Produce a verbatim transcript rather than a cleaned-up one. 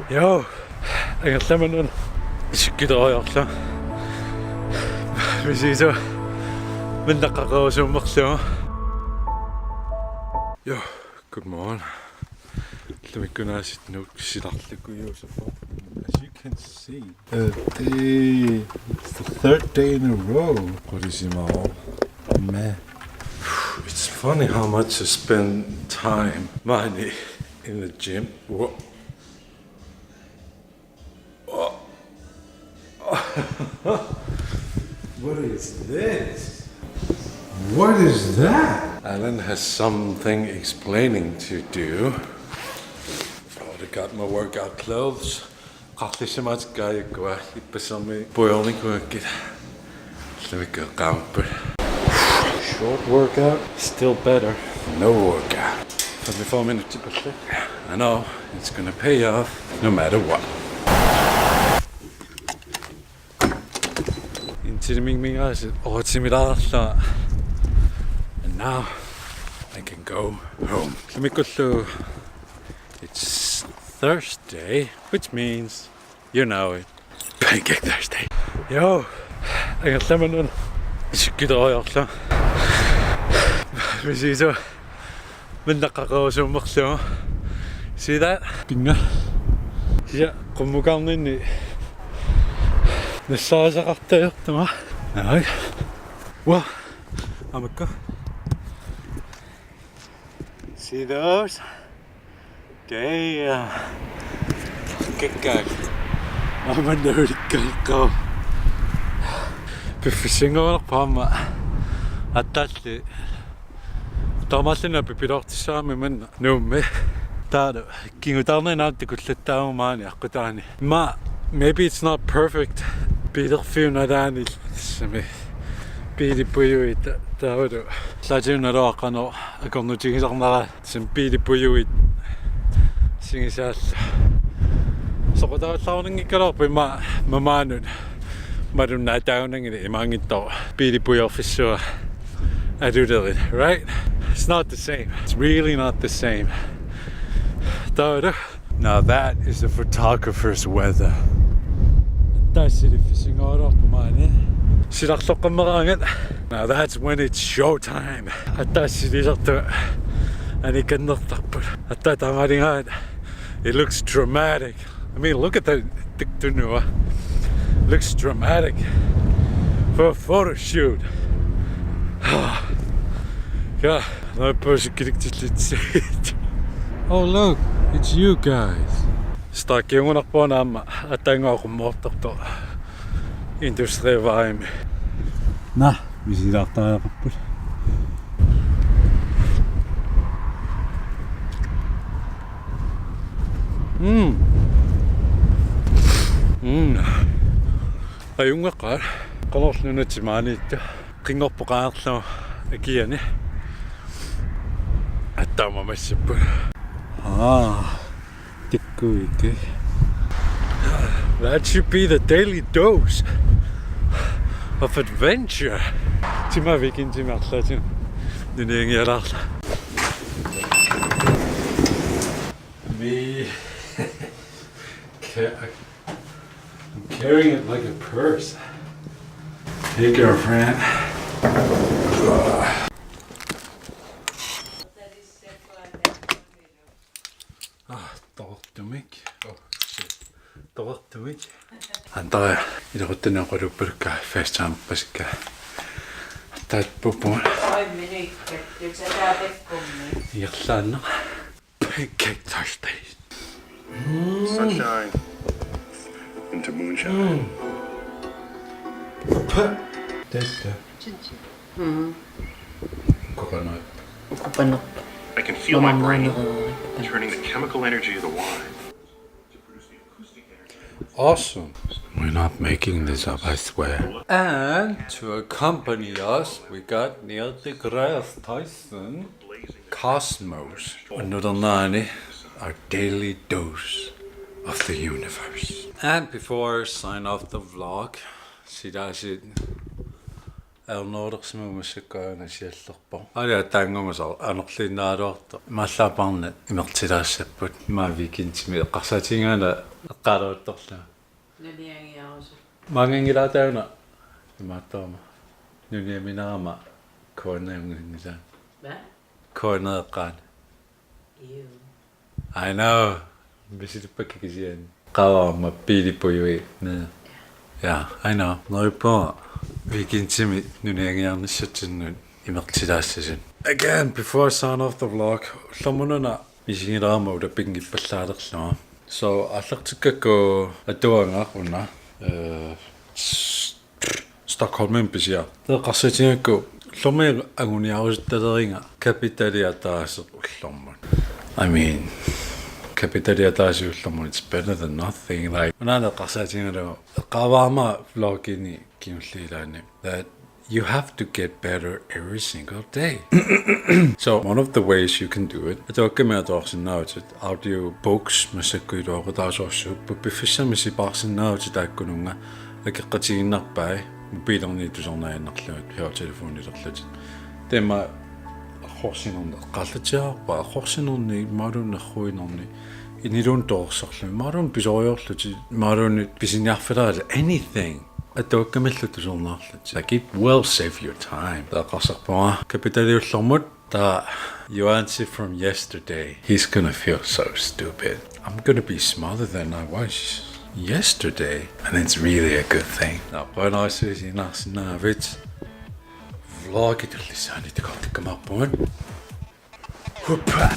Joo, angerlamannut sikkitoriarlu. Misiisa mannaqqaqarusuummerlu. Joo, good morning. Ullumikkunaasiit nuussilerlugu juusappa. As you can see, uh, the, it's the third day in a row. What is it, Mom? Man. It's funny how much I spend time, money in the gym. Whoa. What is this? What is that? Alan has something explaining to do. I already got my workout clothes. Qarlissimaatikka aajuku, ippassarmi puiornikuugakkit. Ullumikku eqqaamappat. Short workout, still better. No workout. Femogfyrre minutsit. I know, it's gonna pay off no matter what. Intimimik mingaasi oratimilaarla. And now I can go home. Ullumikkullu, it's Thursday, which means, you know it, Pancake Thursday. Joo, angerlamannut sikkitoriarlu. Misiisa mannaqqaqarusuummerlu. See that? Pinga. Ja, qummukarninni nassarisaqartalertama. Ai. Wow. Amakka. See those? Damn. Kikkaak. Aamma nalikkaakka. Piffissinngorpaamma. Attalli. Taamaallunga pipiloortissaammat manna. Nuummi. Taava. Kingutaarnera tikkullattaarmat maani aqqutaani. Ma, maybe it's not perfect. Biilerfiup nalaani sami. Biilit puiuit taavalu. Laatiuna loaqano akornutigisarnera. Sami biilit puiuit isigisaallu. Soqutaavallaarunanngikkaluarpoq immaqa mamaanut. Malunnaataanngilaq imaanngitsoq biilit puiorfissua alulerit, right? It's not the same. It's really not the same. Taavalu. Now that is the photographer's weather. Attaasiliffissinngorluarpoq maani. Silarloqqammeraangat. Now that's when it's show time. Attaasilisartut anikannertarput. Attaataamalingaat. It looks dramatic. I mean, look at the, the, the new, uh, looks dramatic for a photo shoot. Yeah, no person. Oh, look, it's you guys. Staakiugunarpoq aamma attaannguaq qummoortartoq. Industrivaimi. Naa, misilaartariaqarput. Mm. Mm. Ajunngeqaaq. Qanorlu nunatsinni maaniittoq. Qinngorpoq qaarlu akiani. Attaama massippu. Aa. Tikkuikke. That should be the daily dose of adventure. Tima weekendimi arlaatigut nuniangialaarla. Me. Ca-, I'm carrying it like a purse. Hey, girlfriend. Ah, toqortumik. Oh, shit. Toqortumik. Antara, iluaquttat oqaluuppalukka FaceTime-passikka. Taat pupu. Oi, minut. Nyt sä tää tekkummi. Irlaanna. Pancake Thursdays. Sunshine into moonshine. Tetta. Coconut. Coconut. I can feel my brain turning the chemical energy of the wine to produce the acoustic energy. Awesome. We're not making this up, I swear. And to accompany us, we got Neil deGrasse Tyson, Cosmos, another ninety, our daily dose of the universe. And before I sign off the vlog, see that shit. Ajornerulersimaguma massakkut aana siallerpoq. Aali ataanngumasar anorliinnaruartoq. Imaallaat barnit imertilaassapput. Immaqa weekendimi eqqarsaatigigaanni eqqaaleruttorlunga. Nuniagiarusu. Maanngilaataana imaattorama. Nuniaminarama K N R-iunngilaa. Hvad? K N R-eqqaani. Ew. I know. Misilippakka kisianni. Qavarma piilipujui. Nä. Ja, I know. Neriuppunga weekendimi nuniagiarnissatsinnut imertilaassasut. Again, before I sign off the vlog, ullormut una misigilerama ulapinngippallaalerlunga. So, aallartikkakku atuagaq una, eh, s-, Stockholmimi pisiaq. Eqqarsaatigaakku ullormi anguniarusuttaleriga kapitali ataaseq ullormut. I mean, kapitali ataaseq ullormut, it's better than nothing. Like, unaana eqqarsaatigalugu, eqqaavaama vlogini kingulliit ilaanni, that you have to get better every single day. So one of the ways you can do it, atuakkamik atuarsinnaavutit, audio books massakkut iluaqutaasorsuupput, piffissami sipaarsinnaavutit taakkununnga akeqqatigiinnarpai, mobiilerniit tusarnaajunnaarlugit, høretelefoneqarlutit. Taama arrorsinerni eqqaallatsiarpaa, arrorsinerni imaluunniit nerruinerni, iniluunniit torersarluni, imaluunniit pisoriarlutit, imaluunniit pisiniarfilaarlutit, anything. Atuakkamillu tusarnaarlutit. Like, it will save you time. Taava eqqarsarpunga kapitali ullormut, taava Juansi from yesterday, he's gonna feel so stupid. I'm gonna be smarter than I was yesterday, and it's really a good thing. Taava qujanarsuaq isiginnaarsinnaagavit. Vloggi tullissaani takoqqikkumaarpugut. Huppa!